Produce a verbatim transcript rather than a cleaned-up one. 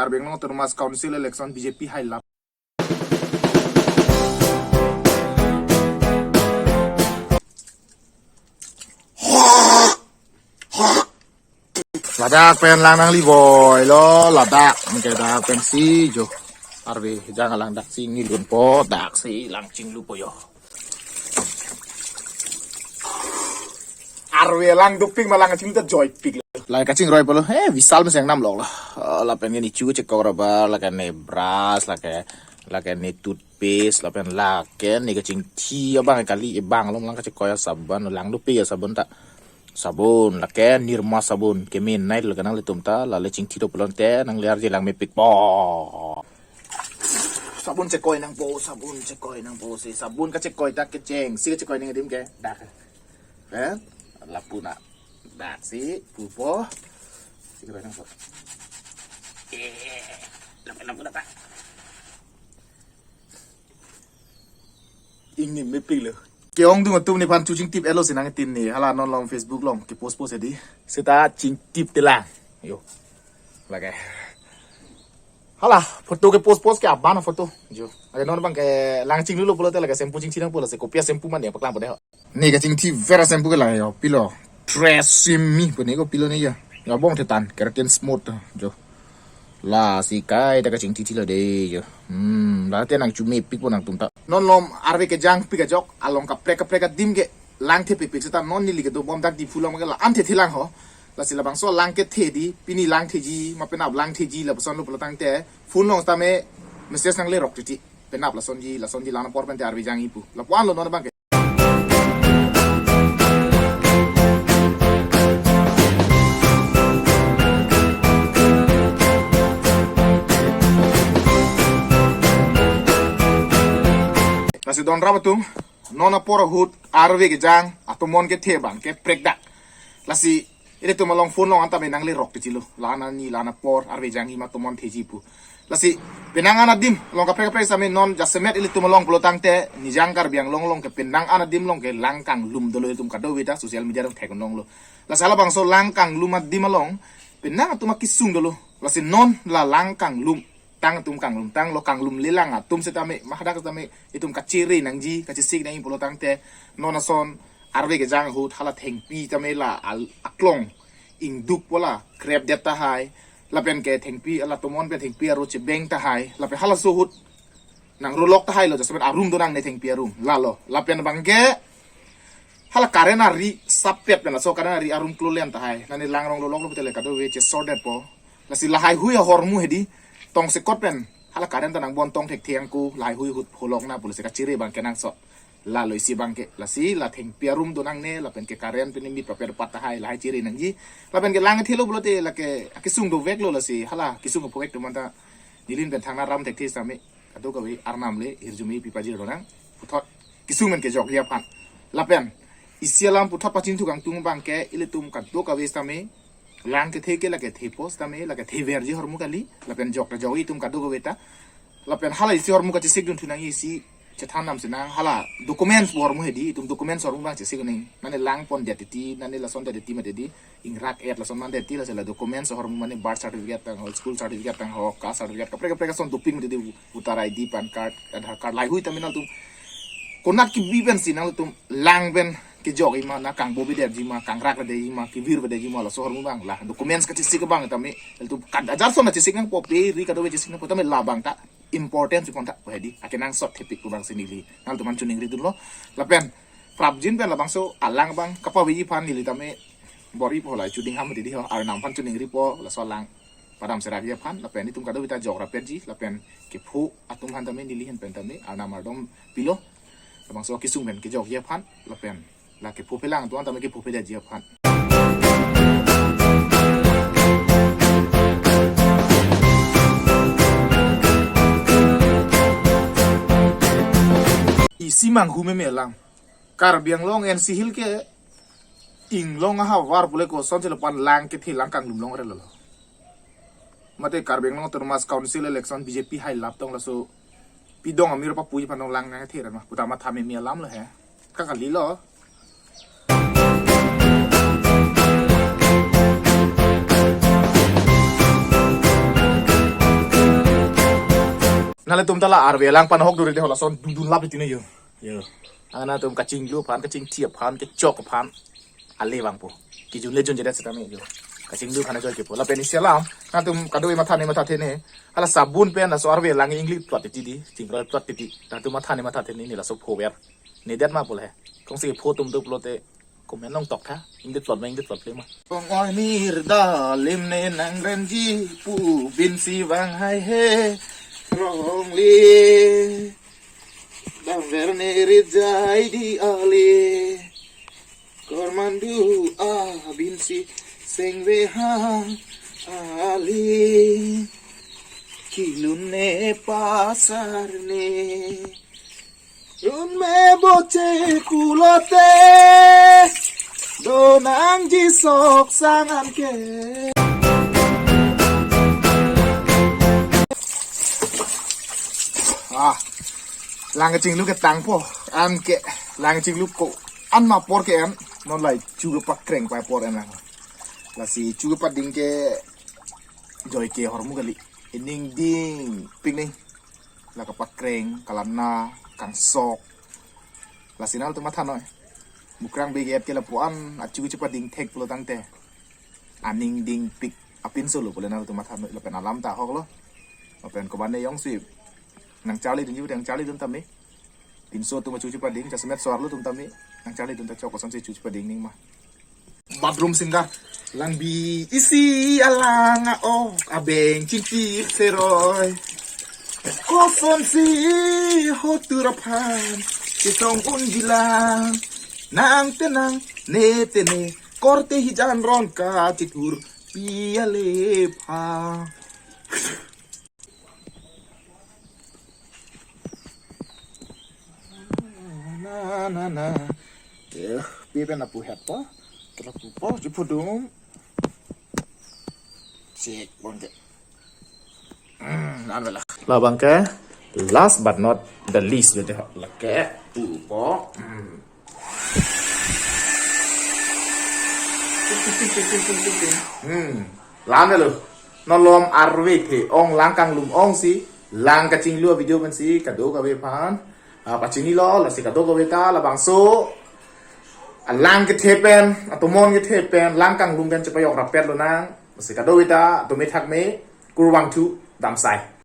Karbi Anglong Autonomous Council election B J P hai lap. Ladak pen lang nangli voi lo, ladak. Oke, dak pensi jo. Arve jang alang daksi nilun po, daksi lang chinglu po jo. Arve lang dopik ma lang ching ta joipik lo. Lai kachingroi po lo. Eh, Vishal mesen namlok lo. Eh, lapen ke ne chu chekok raba, lapen ke ne brush, lapen ke, lapen ke ne toothpaste, lapen ke lapen ne kachingthi abang kali, abang along lang kachekoi asabon, lang dopik asabon ta. Sabon, lapen ke Nirma sabon, kemenei lo ke nanglitum ta, lale chingthi do pulote, nangli arje lang mepik po. Sabon chekoi nangpo, sabon chekoi nangpo, si sabon kachekoi ta kechengsi kachekoi nang adim ke, dak. Eh? Lapu na. Daksi, pupo. Si kachekoi nangpo. Eh, lapu, lapu na ta. Ingni mepik lo. Ke-ongdung atum nephan chu chingtip-et lo si nangtin ne. Hala non along Facebook along kepost post hedi. Seta chingtip te lang. Jo. Lake. Hala, photo kepost post ke abang photo. Jo. Lake non abang ke lang chinglu lo pulote lake shampoo chingchi nangpo lo, si kopi a shampoo mane paklang po de ho. Ne kachingthi vera shampoo ke lang jo. Pilo. Tresemme pu ne ko pilo ne jo. Jo bong thetan, keratin smooth jo. Lasi kaita kachingthi thi lo de jo. Hmm, late nang chu mepik po nangtum ta. Non along arve kejangpik ajok, along kaprek kaprek adim ke lang thepikpik seta non neli kedo bom dak Diphu along ke la-an thethi lang ho. Lasi labangso lang kethe di, pini lang theji, ma penap lang theji, lapuson lo pulo tangte, phone along tame message nangle rok titi. Penap lasonji, lasonji lang apor pente arve jangji pu. Lapu-an lo non abang ke. Lasi don rap atum, non apor ahut arve kejang atomon kethe abang ke prekdak. Lasi ilitum along phone along anta menang le rok kechilo. La-an arni, la-an apor, arve jangji ma atomon theji pu. Lasi penang an adim along kaprek kaprek same non jasemet ilitum along pulo tangte Nijang Karbi Anglong along ke penang an adim along ke lang kanglum dolo, ilitum kadokave ta social media along theklong lo. Lasi halabangso lang kanglum adim along penang atum akesung dolo. Lasi non la lang kanglum tang atum kanglum tanglo, kanglumle lang atum setame, ma hadak setame itum kachere nangji, kachesik nangji pulo tangte non ason arve kejang ahut hala thengpi tame la al-, aklong ingduk po la krepdet tahai, lapen ke thengpi, la atomon pen thengpi aro chebeng tahai, lapen halaso ahut nangrolok tahai lo, jasemet arum donangne, thengpi arum lalo, lapen abang ke hala current ari sappet pen laso current ari arum klolen tahai, nani lang rong lolok lo putele kadokave chesordetpo. Lasi lahaihui ahormu hedi, tongsekot pen hala current ta nangbon tong thekthe angko, lahaihui ahut holok na pu lasi kachere abang ke nangsot. Lalo isi abang ke, lasi la thengpi arum donangne, lapen ke current pen imit paper pat tahai, lahai chere nangji. Lapen ke lang thelo pulote lake akesung dovek lo, lasi hala kesung kephovek atum anta neli pen thangnaram thekthe same kadokave arnam le hirjume pipajir donang, puthot kesung men kejokji aphan. Lapen isi alam puthot pachingthuk angtung abang ke ilitum kadokave same lang kethe ke lake thepo sitame, lake theverji ahormu kali, lapen jok ta jokji itum kadokave ta. Lapen hala isi ahormu kachesik dunthu nangji, isi chethan nam sinang, hala documents ahormu hedi, itum documents ahormu abang chesik nang. Nani lang pondet titi, nani lasondet titi mati di, ingrak-et lason mandet titi, lasi la documents ahormu mane birth certificate tang ho, school certificate tang ho, caste certificate, kaprek kaprek ason doping mati di, voter I D, PAN card, Aadhaar card, lahaihui tame nangtum konat kebi pensi nangtum lang pen kejokji ma, na kangbo bedetji ma, kangrak bedetji ma, kevir bedetji ma, laso ahormu abang la documents kachesik abang tame, ilitum kad ajar son kachesik nangpo, pe ri kadokave chesik nangpo tame labang ta important si pon ta hedi, akenangsot thepik pu abang si neli nangtum aphan choningri dunlo. Lapen prapjin pen labangso alang abang kapaveji aphan neli tame bor-ipo, la chuding ham didi ho, arnam aphan choningripo, laso alang padam serakji aphan, lapen itum kadokave ta jok rapetji, lapen kepho atum aphan tame neli ahin pen tame arnam ardom pilo. Labangso kesung pen kejokji aphan, lapen la kephopelang atum aphan tame kephopeji aphan. Isi manghu meme lang. Karbi Anglong N C Hills ke inglong ahavar pule koson si lapu-an lang kethe, lang kanglum longre lo. Mate Karbi Anglong Autonomous Council election B J P hai lap tong, laso pidong amir papuji aphan tong lang nangthe ra ma, puta matha meme alam lo he. Kakali lo. Halatum ta la arve lang pen ahok duri de, halason dudun lap titi ne jo. Jo. Angna tum kachinglu aphan, kachingthi aphan, kechok aphan. Ale vangpo. Kejun le junjedet setame jo. Kachinglu aphan ajoy kepo. Lapen isi alam, nangtum kado-i matha ne mathathe ne. Hala sabun pen laso arve lang ingli plot titi di, chingroi plot titi. Nangtum matha ne mathathe ne, ne laso phover. Nedet ma pu le. Kongsi pho atum do pulote comment nangthoktha. Ingdet plot ma, ingdet plot le ma. Kong oi nir dalim ne nang renji pu binsi vang haihe rongli. Damver ne rijai di ale. Kormandu abinsi sengve hang ale. Kilun ne pasar ne. Run me boche pulote. Donang ji sok sangan ke. Ah, lang kachinglu ketangpo, anke lang kachinglu ko-an ma apor ke-en, non lai chu kepakreng pai apor en lang. Lasi chu kepading ke joy ke ahormu kali. Ining dingpik ne. La kapakreng, kalamna, kangsok. Lasi nangtum matha noi. Mukrang bege-et ke lapu-an achu chepading thek pulo tangte. Aning dingpik apinso lo pule nangtum matha noi, lapen alam ta ahok lo. Lapen koban ne jongsi nangcharlidunji, nangcharlidun tame. Pinso atum achu chepading, jasemet so-arlo atum tame. Nangcharlidun ta chok kosonsi chu chepading ning ma. Bathroom singer. Langbi isi alang a-ok abeng chingki seroi. Kosonsi hotur aphan chetong unji lang. Nang te nang, ne te ne, korte hijan ron kachithurpi alephan. Na, na, na. Eh, pi pen lapu hetpo. Lapupo, chipudum. Cek bon ke. Hmm, nan bela. Labang ke, last but not the least, bete ho. Lake, pupo. Hmm. Hmm. Lam lo. Nolom arve the-ong lang kanglum-ong si lang kachinglu a-video pensi kadokave aphan, ah, pachinilo, lasi kadokave ta labangso alang kethe pen, atomon kethe pen, lang kanglum pen chepajok rapet lonang, lasi kadokave ta, tumi thak me, kurvangthu, damsai.